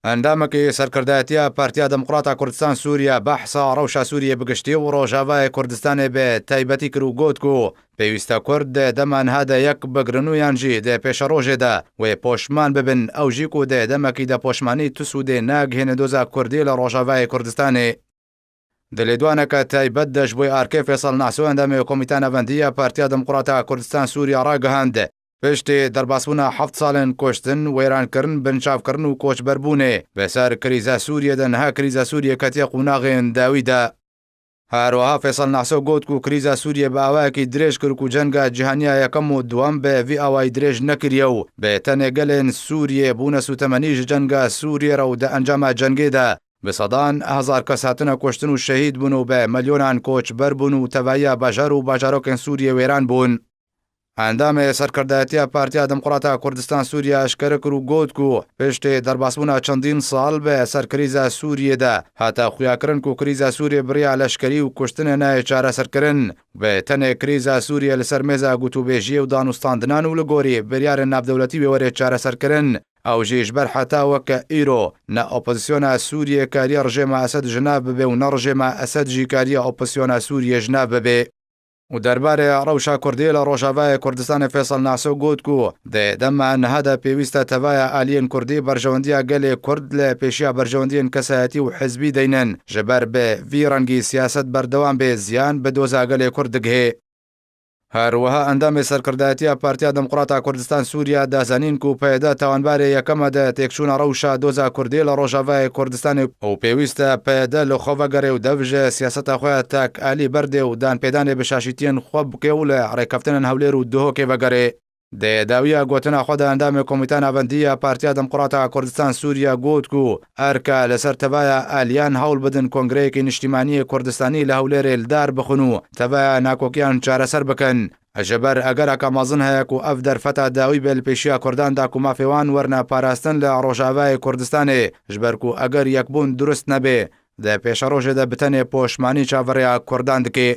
ئەندامەکی سەرکردایەتیە پارتیا دموقراتا کوردستان سوریە بەحسا ڕەوشا سوریە بگشتی و ڕۆژاڤاێ کوردستانێ بێ تایبەتی کر و گۆت کو پێویستە کورد دێ دەما نها دە یەک بگرن و یانژی دێ پێشەڕۆژێ دە وێ پۆشمان ببن ئەو ژی کو دێ دەمەکی دە پۆشمانی تو سوودێ ناگهێنێ دۆزا کوردی لە ڕۆژاڤاێ کوردستانێ. دە لێدوانەکە تایبەت دە ژبۆی ئارکێ فێسەڵ ناسۆ ئەندامێ کۆمیتا ناڤەندیە پارتیا دموقراتا کوردستان سوریە ڕاگهاند، پشتی دەرباسبوونا هەفت ساڵێن کوشتن، وێرانکردن، بنچاڤکردن و کۆچبەربوونێ بە سەر کریزا سوریە دە نها کریزا سوریە کەتیە قوناغێن داوی دە. هەروەها فێسەڵ ناسۆ گۆت کو کریزا سوریە بە ئاوایەکی درێژ کرد کو جەنگا جیهانیا یەکەم و دووەم بە ڤی ئاوای درێژ نەکریە و بە تەنێ گەلێن سوریە بوونە سوتەمەنی ژ جەنگا سوریە رە و دە ئەنجاما جەنگێ دە بە سەدان هەزار کەس هاتنە کوشتن و شەهید بوون و بە ملیۆنان کۆچبەر بوون و تەڤاییا باژار و باژارۆکێن سوریە وێران بوون. ئەندامێ سەرکردایەتیە پارتیا دمقراتا کوردستان سوریە ئەشکەرە کر و گۆت کو پشتێ دەرباسبوونا چەندین ساڵ بە سەر کریزا سوریە دە هاتە خویاکرن کو کریزا سوریە بڕیا لەشکەری و کوشتنێ نایێ چارەسەرکرن بە تەنێ کریزا سوریە li سەر مێزا گوتوبێژیێ و دانوستاندنان و li گۆری بریارێن ناڤدەولەتی وێ وەرێ چارەسەرکرن. ئەو ژی ژ بەر حەتا وەکە ئیرۆ نە ئۆپۆزسیۆنا سوریە کاریە ڕژێما ئەسەد ژ ناڤ ببێ و نە ڕژێما ئەسەد ژی کاریە ئۆپۆزسیۆنا سوریە ژ ناڤ ببێ. و دەربارەێ ڕەوشا کوردی لە ڕۆژاڤاێ کوردستانێ فێسەڵ ناسۆ گۆت کو دێ دەما نها دە پێویستە تەڤایا ئالیێن کوردی بەرژەوەندیا گەلێ کورد لە پێشیا بەرژەوەندیێن کەسایەتی و حزبی دەینن ژ بەر بێ ڤی ڕەنگی سیاسەت بەردەوام بێ زیان بە دۆزا گەلێ کورد دگهێ. هەروەها ئەندامێ سەرکردایەتیا پارتیا دمقراتا کوردستان سوریا دا زانین کو پەیەدە تاوانبارێ یەکەمە دە تێکچوونا ڕەوشا دۆزا کوردی لە ڕۆژاڤاێ کوردستانێ و پێویستە پەیەدە لە خۆ ڤەگەرێ و دەڤ ژ سیاسەتا خوەیا تاک ئالی بەردێ و دان پێدانێ بە شاشیتیێن خوە بکێ و لە ڕێکەفتنن هەولێر و دهۆکێ ڤەگەرێ. دێ داویا گۆتنا خوە دە ئەندامێ کۆمیتا ناڤەندییا پارتیا دمقراتا کوردستان سوریا گۆت کو ئەرکە لە سەر تەڤایا ئالیان هەوڵ بدن کۆنگرەیەکی نیشتیمانیێ کوردستانی لە هەولێرێ لدار بخن و تەڤایا ناکۆکیان چارەسەر بکەن. ژ بەر ئەگەرەکە مەزن هەیە کو ئەڤ دەرفەتا داوی بێ لپێشیا کوردان دا کو مافێ وان وەرنە پاراستن لە ڕۆژاڤاێ کوردستانێ ژ بەر کو ئەگەر یەکبوون دروست نەبێ دە پێشەڕۆژێ دە بتەنێ پۆشمانی چاڤەڕێا کوردان دکێ.